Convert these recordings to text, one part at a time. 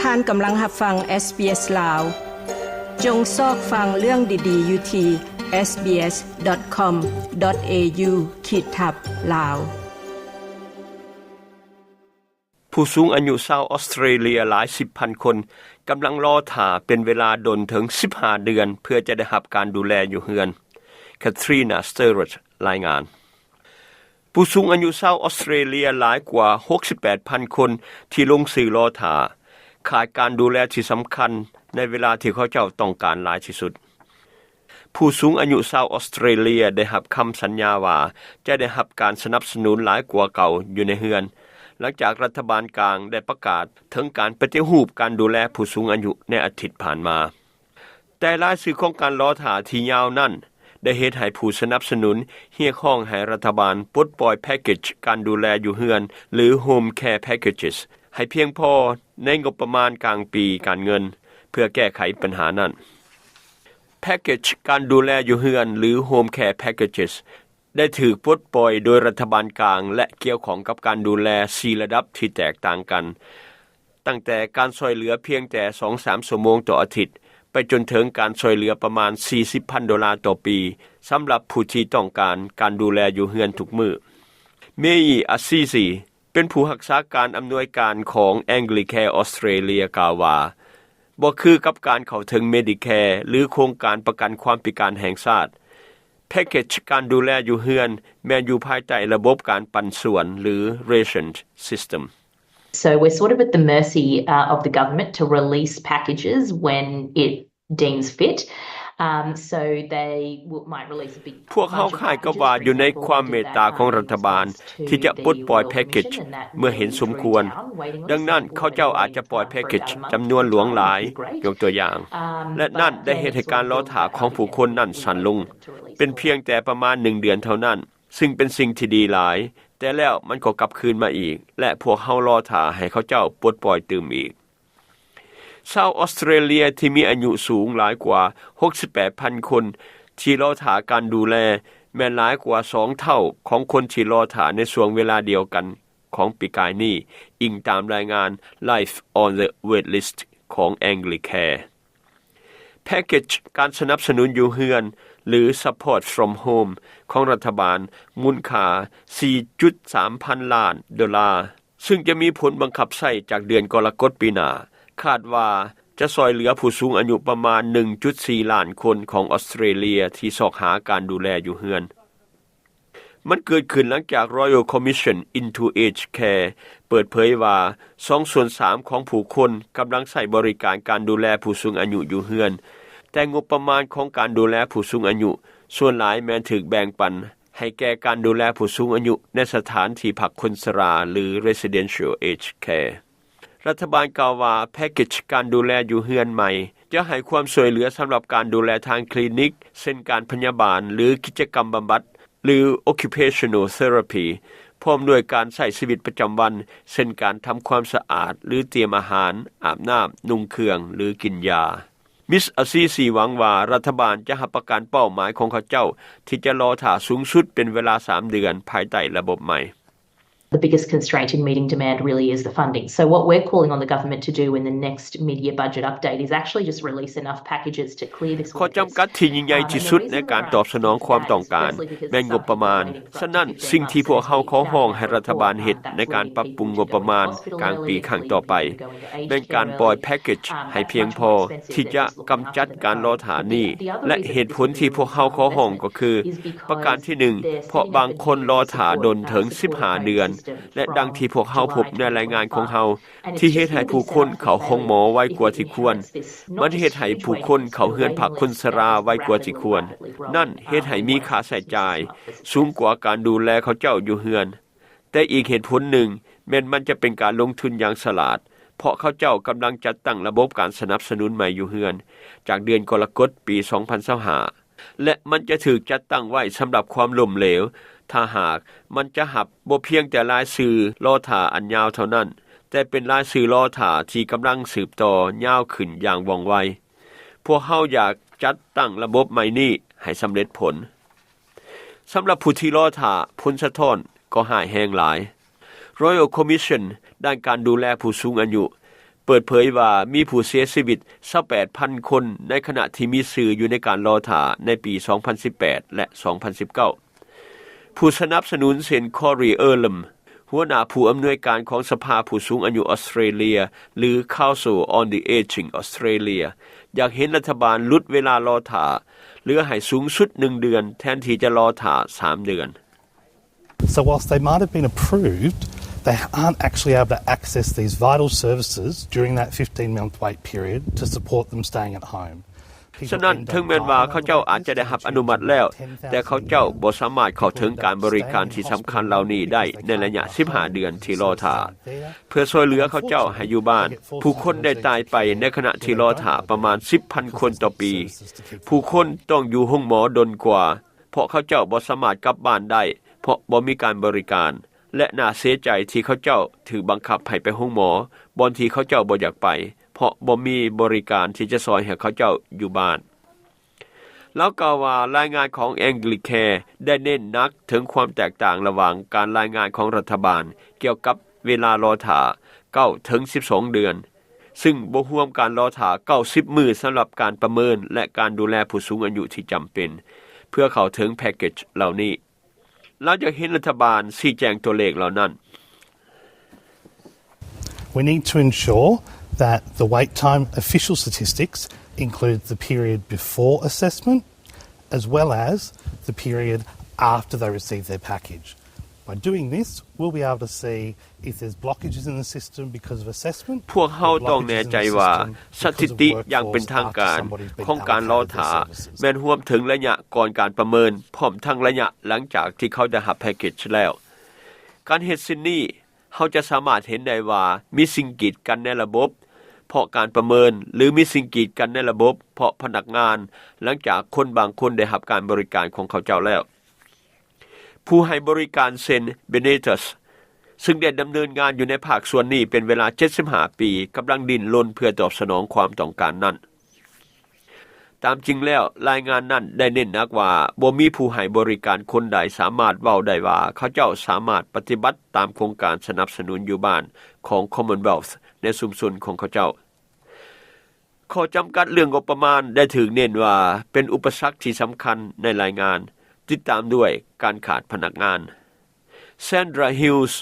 ທ່ານກຳລັງຮັບຟັງ SBS ລາວ. ຈົ່ງຊອກຟັງເລື່ອງດີໆຢູ່ທີ່ SBS.com.au ຂີດທັບ Lao. ຜູ້ສູງອາຍຸຊາວອອສເຕຣເລຍຫຼາຍສິບພັນຄົນ ກຳລັງລໍຖ້າເປັນເວລາດົນເຖິງສິບຫ້າເດືອນ ເພື່ອຈະໄດ້ຮັບການດູແລຢູ່ເຮືອນ. Katrina Stirrett ລາຍງານ. ຜູ້ສູງອາຍຸຊາວອອສເຕຣເລຍຫຼາຍກວ່າຫົກສິບແປດພັນຄົນ ທີ່ລົງຊື່ລໍຖ້າ ຂາດການດູແລທີ່ສຳຄັນ ໃນເວລາທີ່ເຂົາເຈົ້າຕ້ອງການຫຼາຍທີ່ສຸດ. ຜູ້ສູງອາຍຸຊາວອອສເຕຣເລຍໄດ້ຮັບຄຳສັນຍາວ່າ ຈະໄດ້ຮັບການສະໜັບສະໜູນຫຼາຍກວ່າເກົ່າຢູ່ໃນເຮືອນ, ຫຼັງຈາກລັດຖະບານກາງໄດ້ປະກາດເຖິງການປະຕິຮູບການດູແລຜູ້ສູງອາຍຸໃນອາທິດຜ່ານມາ. ແຕ່ລາຍຊື່ຂອງການລໍຖ້າທີ່ຍາວນັ້ນ ໄດ້ເຮັດໃຫ້ຜູ້ສະໜັບສະໜູນຮຽກຮ້ອງໃຫ້ລັດຖະບານປົດປ່ອຍແພັກເກັດການດູແລຢູ່ເຮືອນ ຫຼື Home Care Packages ໃຫ້ພຽງພໍໃນງົບປະມານກາງປີການເງິນ ເພື່ອແກ້ໄຂບັນຫານັ້ນ. ແພັກເກັດການດູແລຢູ່ເຮືອນ ຫຼື Home Care Packages ໄດ້ຖືກປົດປ່ອຍໂດຍລັດຖະບານກາງ ແລະ ກ່ຽວຂ້ອງກັບການດູແລສີ່ລະດັບທີ່ແຕກຕ່າງກັນ, ຕັ້ງແຕ່ການຊ່ວຍເຫຼືອພຽງແຕ່ສອງສາມຊົ່ວໂມງຕໍ່ອາທິດ ໄປຈົນເຖິງການຊ່ວຍເຫຼືອປະມານສີ່ສິບພັນໂດລາຕໍ່ປີ ສຳລັບຜູ້ທີ່ຕ້ອງການການດູແລຢູ່ເຮືອນທຸກມື້. ເມອີ ອາຊີຊີ ເປັນຜູ້ຮັກສາການອຳນວຍການຂອງ Anglicare Australia ກ່າວວ່າ ບໍ່ຄືກັບການເຂົ້າເຖິງ Medicare ຫຼື ໂຄງການປະກັນຄວາມພິການແຫ່ງຊາດ, ແພັກເກັດການດູແລຢູ່ເຮືອນແມ່ນຢູ່ພາຍໃຕ້ລະບົບການປັນສ່ວນ ຫຼື ration system. So we're sort of at the mercy, uh, of the government to release packages when it deems fit. Um, so they w- might release a big ພວກເຮົາຄ້າຍກັບວ່າຢູ່ໃນຄວາມເມດຕາຂອງລັດຖະບານ ທີ່ຈະປົດປ່ອຍແພັກເກັດເມື່ອເຫັນສົມຄວນ. ດັ່ງນັ້ນ ເຂົາເຈົ້າອາດຈະປ່ອຍແພັກເກັດຈຳນວນຫຼວງຫຼາຍ, ຍົກຕົວຢ່າງ, ແລະ ນັ້ນໄດ້ເຮັດໃຫ້ການລໍຖ້າຂອງຜູ້ຄົນນັ້ນສັ້ນລົງ ເປັນພຽງແຕ່ປະມານໜຶ່ງເດືອນເທົ່ານັ້ນ, ຊຶ່ງເປັນສິ່ງທີ່ດີຫຼາຍ, ແຕ່ແລ້ວມັນກໍກັບຄືນມາອີກ ແລະ ພວກເຮົາລໍຖ້າໃຫ້ເຂົາເຈົ້າປົດປ່ອຍຕື່ມອີກ. ຊາວອອສເຕຣເລຍທີ່ມີອາຍຸສູງຫຼາຍກວ່າຫົກສິບແປດພັນຄົນ ທີ່ລໍຖ້າການດູແລ ແມ່ນຫຼາຍກວ່າສອງເທົ່າຂອງຄົນທີ່ລໍຖ້າໃນຊ່ວງເວລາດຽວກັນຂອງປີກາຍນີ້, ອີງຕາມລາຍງານ Life on the Waitlist ຂອງ Anglicare. ແພັກເກັດການສະໜັບສະໜູນຢູ່ເຮືອນ ຫຼື Support from Home ຂອງລັດຖະບານ ມູນຄ່າສີ່ຈຸດສາມພັນລ້ານໂດລາ, ຊຶ່ງຈະມີຜົນບັງຄັບໃຊ້ຈາກເດືອນກໍລະກົດປີໜ້າ, ຄາດວ່າຈະຊ່ອຍເຫຼືອຜູ້ສູງອາຍຸປະມານໜຶ່ງຈຸດສີ່ລ້ານຄົນຂອງອອສເຕຣເລຍທີ່ຊອກຫາການດູແລຢູ່ເຮືອນ. ມັນເກີດຂຶ້ນຫຼັງຈາກ Royal Commission into Aged Care ເປີດເຜີຍວ່າ ສອງສ່ວນສາມຂອງຜູ້ຄົນກຳລັງໃຊ້ບໍລິການການດູແລຜູ້ສູງອາຍຸຢູ່ເຮືອນ, ແຕ່ງົບປະມານຂອງການດູແລຜູ້ສູງອາຍຸສ່ວນຫຼາຍແມ່ນຖືກແບ່ງປັນໃຫ້ແກ່ການດູແລຜູ້ສູງອາຍຸໃນສະຖານທີ່ພັກຄົນຊະລາ ຫຼື Residential Aged Care. ລັດຖະບານກ່າວວ່າ ແພັກເກັດການດູແລຢູ່ເຮືອນໃໝ່ຈະໃຫ້ຄວາມຊ່ວຍເຫຼືອສຳລັບການດູແລທາງຄລີນິກ, ເຊັ່ນ ການພະຍາບານ ຫຼື ກິດຈະກຳບຳບັດ ຫຼື Occupational Therapy, ພ້ອມດ້ວຍການໃຊ້ຊີວິດປະຈຳວັນ, ເຊັ່ນ ການທຳຄວາມສະອາດ ຫຼື ຕຽມອາຫານ, ອາບນ້ຳ, ນຸ່ງເຄື່ອງ ຫຼື ກິນຢາ. ມິສ ອາຊີຊີ ຫວັງວ່າລັດຖະບານຈະຮັບປະກັນເປົ້າໝາຍຂອງເຂົາເຈົ້າທີ່ຈະລໍຖ້າສູງສຸດເປັນເວລາສາມເດືອນພາຍໃຕ້ລະບົບໃໝ່. The biggest constraint in meeting demand really is the funding. So what we're calling on the government to do in the next mid-year budget update is actually just release enough packages to clear this ຂໍ້ຈຳກັດທີ່ຍິ່ງໃຫຍ່ທີ່ສຸດໃນການຕອບສະໜອງຄວາມຕ້ອງການແມ່ນງົບປະມານ. ສະນັ້ນ, ສິ່ງທີ່ພວກເຮົາຂໍຮ້ອງໃຫ້ລັດຖະບານເຮັດໃນການປັບປຸງງົບປະມານກາງປີຄັ້ງຕໍ່ໄປ ແມ່ນການປ່ອຍແພັກເກັດໃຫ້ພຽງພໍທີ່ຈະກຳຈັດການລໍຖ້ານີ້ ແລະ ເຫດຜົນທີ່ພວກເຮົາຂໍຮ້ອງກໍຄື ປະການທີໜຶ່ງ ເພາະບາງຄົນລໍຖ້າດົນເຖິງສິບຫ້າເດືອນ ແລະ ດັ່ງທີ່ພວກເຮົາພົບໃນລາຍງານຂອງເຮົາ ທີ່ເຮັດໃຫ້ຜູ້ຄົນເຂົ້າໂຮງໝໍໄວກວ່າທີ່ຄວນ, ມັນເຮັດໃຫ້ຜູ້ຄົນເຂົ້າເຮືອນພັກຄົນຊະລາໄວກວ່າທີ່ຄວນ, ນັ້ນເຮັດໃຫ້ມີຄ່າໃຊ້ຈ່າຍສູງກວ່າການດູແລເຂົາເຈົ້າຢູ່ເຮືອນ. ແຕ່ອີກເຫດຜົນໜຶ່ງແມ່ນມັນຈະເປັນການລົງທຶນຢ່າງສະຫຼາດ, ເພາະເຂົາເຈົ້າກຳລັງຈັດຕັ້ງລະບົບການສະໜັບສະໜູນໃໝ່ຢູ່ເຮືອນ ຈາກເດືອນກໍລະກົດປີສອງພັນຊາວຫ້າ ແລະ ມັນຈະຖືກຈັດຕັ້ງໄວ້ສຳລັບຄວາມລົ້ມເຫຼວ ຖ້າຫາກມັນຈະຮັບບໍ່ພຽງແຕ່ລາຍຊື່ລໍຖ້າອັນຍາວເທົ່ານັ້ນ, ແຕ່ເປັນລາຍຊື່ລໍຖ້າທີ່ກຳລັງສືບຕໍ່ຍາວຂຶ້ນຢ່າງວ່ອງໄວ. ພວກເຮົາຢາກຈັດຕັ້ງລະບົບໃໝ່ນີ້ໃຫ້ສຳເລັດຜົນ. ສຳລັບຜູ້ທີ່ລໍຖ້າ, ຜົນສະທ້ອນກໍຮ້າຍແຮງຫຼາຍ. Royal Commission ດ້ານການດູແລຜູ້ສູງອາຍຸ ເປີດເຜີຍວ່າມີຜູ້ເສຍຊີວິດ ຊາວແປດພັນຄົນ ໃນຂະນະທີ່ມີຊື່ຢູ່ໃນການລໍຖ້າໃນປີ ສອງພັນສິບແປດ ແລະ ສອງພັນສິບເກົ້າ. ຜູ້ສະໜັບສະໜູນເຊັ່ນ Corey Earlham ຫົວໜ້າຜູ້ອຳນວຍການຂອງສະພາຜູ້ສູງອາຍຸອອສເຕຣເລັຍ ຫຼື Council on the Aging Australia ຢາກເຫັນລັດຖະບານຫຼຸດເວລາລໍຖ້າ ເຫຼືອໃຫ້ສູງສຸດໜຶ່ງເດືອນ ແທນທີ່ຈະລໍຖ້າສາມເດືອນ. So whilst they might have been approved, they aren't actually able to access these vital services during that fifteen-month wait period to support them staying at home. ສະນັ້ນ, ເຖິງແມ່ນວ່າເຂົາເຈົ້າອາດຈະໄດ້ຮັບອະນຸມັດແລ້ວ, ແຕ່ເຂົາເຈົ້າບໍ່ສາມາດເຂົ້າເຖິງການບໍລິການທີ່ສຳຄັນເຫຼົ່ານີ້ໄດ້ໃນໄລຍະສິບຫ້າເດືອນທີ່ລໍຖ້າ ເພື່ອຊ່ວຍເຫຼືອເຂົາເຈົ້າໃຫ້ຢູ່ບ້ານ. ຜູ້ຄົນໄດ້ຕາຍໄປໃນຂະນະທີ່ລໍຖ້າປະມານສິບພັນຄົນຕໍ່ປີ. ຜູ້ຄົນຕ້ອງຢູ່ໂຮງໝໍດົນກວ່າ ເພາະເຂົາເຈົ້າບໍ່ສາມາດກັບບ້ານໄດ້ ເພາະບໍ່ມີການບໍລິການ ແລະ ໜ້າເສຍໃຈທີ່ເຂົາເຈົ້າຖືກບັງຄັບໃຫ້ໄປໂຮງໝໍ ບ່ອນທີ່ເຂົາເຈົ້າບໍ່ຢາກໄປ ເພາະບໍ່ມີບໍລິການທີ່ຈະຊ່ອຍໃຫ້ເຂົາເຈົ້າຢູ່ບ້ານ. ລາວກ່າວວ່າ ລາຍງານຂອງ Anglicare ໄດ້ເນັ້ນໜັກເຖິງຄວາມແຕກຕ່າງລະຫວ່າງການລາຍງານຂອງລັດຖະບານກ່ຽວກັບເວລາລໍຖ້າ ເກົ້າ ເຖິງ ສິບສອງເດືອນ, ຊຶ່ງບໍ່ຮວມການລໍຖ້າ ເກົ້າສິບ ມື້ສຳລັບການປະເມີນ ແລະ ການດູແລຜູ້ສູງອາຍຸທີ່ຈຳເປັນ ເພື່ອເຂົ້າເຖິງແພັກເກັດເຫຼົ່ານີ້. ລາວຢາກເຫັນລັດຖະບານຊີ້ແຈງຕົວເລກເຫຼົ່ານັ້ນ. We need to ensure that the wait time official statistics includes the period before assessment as well as the period after they receive their package. By doing this, we'll be able to see if there's blockages in the system because of assessment. ພວກເຮົາຕ້ອງແນ່ໃຈວ່າສະຖິຕິຢ່າງເປັນທາງການຂອງການລໍຖ້າແມ່ນຮວມເຖິງໄລຍະກ່ອນການປະເມີນ ພ້ອມທັງໄລຍະຫຼັງຈາກທີ່ເຂົາໄດ້ຮັບແພັກເກັດແລ້ວ. ການເຮັດເຊັ່ນນີ້ ເຮົາຈະສາມາດເຫັນໄດ້ວ່າມີສິ່ງກີດກັ້ນໃນລະບົບເພາະການປະເມີນ ຫຼື ມີສິ່ງກີດກັ້ນໃນລະບົບເພາະພະນັກງານ ຫຼັງຈາກຄົນບາງຄົນໄດ້ຮັບການບໍລິການຂອງເຂົາເຈົ້າແລ້ວ. ຜູ້ໃຫ້ບໍລິການເຊັ່ນ Benetas ຊຶ່ງໄດ້ດຳເນີນງານຢູ່ໃນພາກສ່ວນນີ້ເປັນເວລາເຈັດສິບຫ້າປີ ກຳລັງດີ້ນລົນເພື່ອຕອບສະໜອງຄວາມຕ້ອງການນັ້ນ. ຕາມຈິງແລ້ວ, ລາຍງານນັ້ນໄດ້ເນັ້ນໜັກວ່າ ບໍ່ມີຜູ້ໃຫ້ບໍລິການຄົນໃດສາມາດເວົ້າໄດ້ວ່າ ເຂົາເຈົ້າສາມາດປະຕິບັດຕາມໂຄງການສະໜັບສະໜູນຢູ່ບ້ານຂອງ Commonwealth ໃນຊຸມຊົນຂອງເຂົາເຈົ້າ. ຂໍ້ຈຳກັດເລື່ອງງົບປະມານໄດ້ຖືກເນັ້ນວ່າເປັນອຸປະສັກທີ່ສຳຄັນໃນລາຍງານ, ຕິດຕາມດ້ວຍການຂາດພະນັກງານ. Sandra Hughes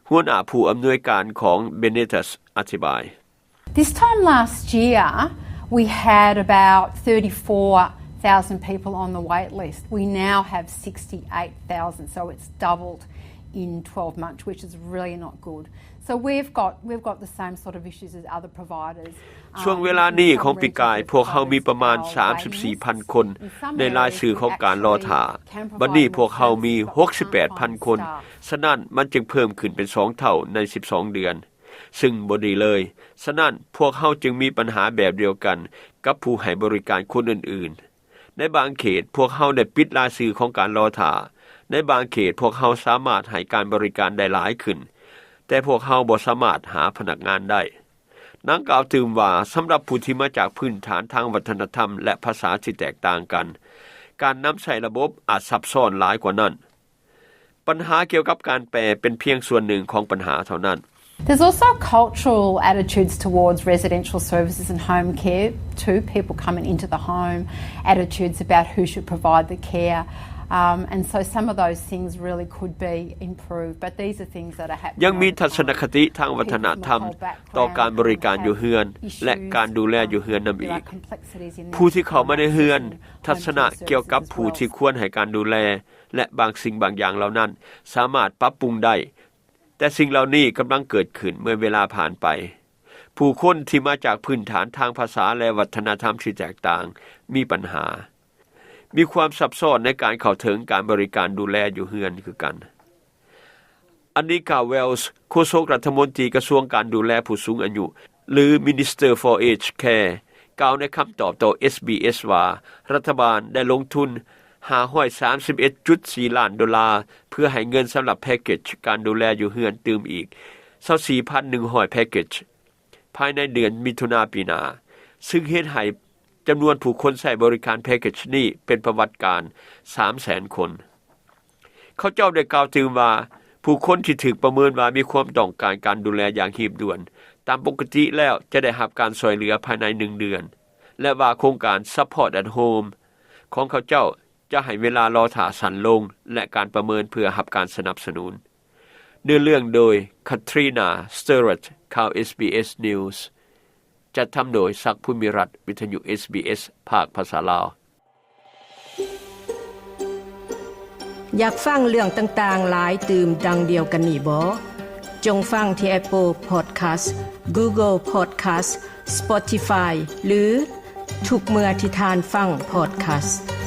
ຫົວໜ້າຜູ້ອຳນວຍການຂອງ Benetas ອະທິບາຍ. This time last year, we had about thirty-four thousand people on the wait list. We now have sixty-eight thousand, so it's doubled in twelve months, which is really not good. So we've got, we've got the same sort of issues as other providers. ຊ່ວງເວລານີ້ຂອງປີກາຍ, ພວກເຮົາມີປະມານສາມສິບສີ່ພັນຄົນໃນລາຍຊື່ຂອງການລໍຖ້າ. ບັດນີ້ພວກເຮົາມີຫົກສິບແປດພັນຄົນ. ສະນັ້ນ, ມັນຈຶ່ງເພີ່ມຂຶ້ນເປັນສອງເທົ່າໃນສິບສອງເດືອນ, ຊຶ່ງບໍ່ດີເລີຍ. ສະນັ້ນ, ພວກເຮົາຈຶ່ງມີບັນຫາແບບດຽວກັນກັບຜູ້ໃຫ້ບໍລິການຄົນອື່ນໆ. ໃນບາງເຂດ, ພວກເຮົາໄດ້ປິດລາຍຊື່ຂອງການລໍຖ້າ. ໃນບາງເຂດ, ພວກເຮົາສາມາດໃຫ້ການບໍລິການໄດ້ຫຼາຍຂຶ້ນ, ແຕ່ພວກເຮົາບໍ່ສາມາດຫາພະນັກງານໄດ້. ນາງກ່າວຕື່ມວ່າ, ສຳລັບຜູ້ທີ່ມາຈາກພື້ນຖານທາງວັດທະນະທຳ ແລະ ພາສາທີ່ແຕກຕ່າງກັນ, ການນຳໃຊ້ລະບົບອາດຊັບຊ້ອນຫຼາຍກວ່ານັ້ນ. ບັນຫາກ່ຽວກັບການແປເປັນພຽງສ່ວນໜຶ່ງຂອງບັນຫາເທົ່ານັ້ນ. There's also cultural attitudes towards residential services and home care too. People coming into the home, attitudes about who should provide the care. Um, and so some of those things really could be improved, but these are things that are happening. ຍັງມີທັດສະນະຄະຕິທາງວັດທະນະທຳຕໍ່ການບໍລິການຢູ່ເຮືອນ ແລະ ການດູແລຢູ່ເຮືອນນຳອີກ. ຜູ້ທີ່ເຂົ້າມາໃນເຮືອນ, ທັດສະນະກ່ຽວກັບຜູ້ທີ່ຄວນໃຫ້ການດູແລ ແລະ ບາງສິ່ງບາງຢ່າງເຫຼົ່ານັ້ນສາມາດປັບປຸງໄດ້, ແຕ່ສິ່ງເຫຼົ່ານີ້ກຳລັງເກີດຂຶ້ນເມື່ອເວລາຜ່ານໄປ. ຜູ້ຄົນທີ່ມາຈາກພື້ນຖານທາງພາສາ ແລະ ວັດທະນະທຳທີ່ແຕກຕ່າງມີບັນຫາ, ມີຄວາມຊັບຊ້ອນໃນການເຂົ້າເຖິງການບໍລິການດູແລຢູ່ເຮືອນຄືກັນ. Anika Wells ໂຄສົກລັດຖະມົນຕີກະຊວງການດູແລຜູ້ສູງອາຍຸ ຫຼື Minister for Aged Care ກ່າວໃນຄຳຕອບຕໍ່ ເອສບີເອສ ວ່າ ລັດຖະບານໄດ້ລົງທຶນຫ້າຮ້ອຍສາມສິບເອັດຈຸດສີ່ລ້ານໂດລາ ເພື່ອໃຫ້ເງິນສຳລັບແພັກເກັດການດູແລຢູ່ເຮືອນຕື່ມອີກຊາວສີ່ພັນໜຶ່ງຮ້ອຍແພັກເກັດ ພາຍໃນເດືອນມິຖຸນາປີໜ້າ, ຊຶ່ງເຮັດໃຫ້ຈຳນວນຜູ້ຄົນໃຊ້ບໍລິການແພັກເກັດນີ້ເປັນປະຫວັດການສາມແສນຄົນ. ເຂົາເຈົ້າໄດ້ກ່າວຕື່ມວ່າ ຜູ້ຄົນທີ່ຖືກປະເມີນວ່າມີຄວາມຕ້ອງການການດູແລຢ່າງຮີບດ່ວນ ຕາມປົກກະຕິແລ້ວຈະໄດ້ຮັບການຊ່ອຍເຫຼືອພາຍໃນໜຶ່ງເດືອນ ແລະວ່າໂຄງການ Support at Home ຂອງເຂົາເຈົ້າຈະໃຫ້ເວລາລໍຖ້າສັ້ນລົງ ແລະການປະເມີນເພື່ອຮັບການສະໜັບສະໜູນ. ເນື້ອເລື່ອງໂດຍ Katrina Stewart ຂ່າວ SBS News ຈັດທຳໂດຍ ສັກ ພູມີລັດ ວິທະຍຸ SBS ພາກພາສາລາວ. ຢາກຟັງເລື່ອງຕ່າງໆຫຼາຍຕື່ມດັ່ງດຽວກັນນີ້ບໍ? ຈົ່ງຟັງທີ່ Apple Podcast, Google Podcast, Spotify ຫຼື ທຸກເມື່ອທີ່ທ່ານຟັງ Podcast.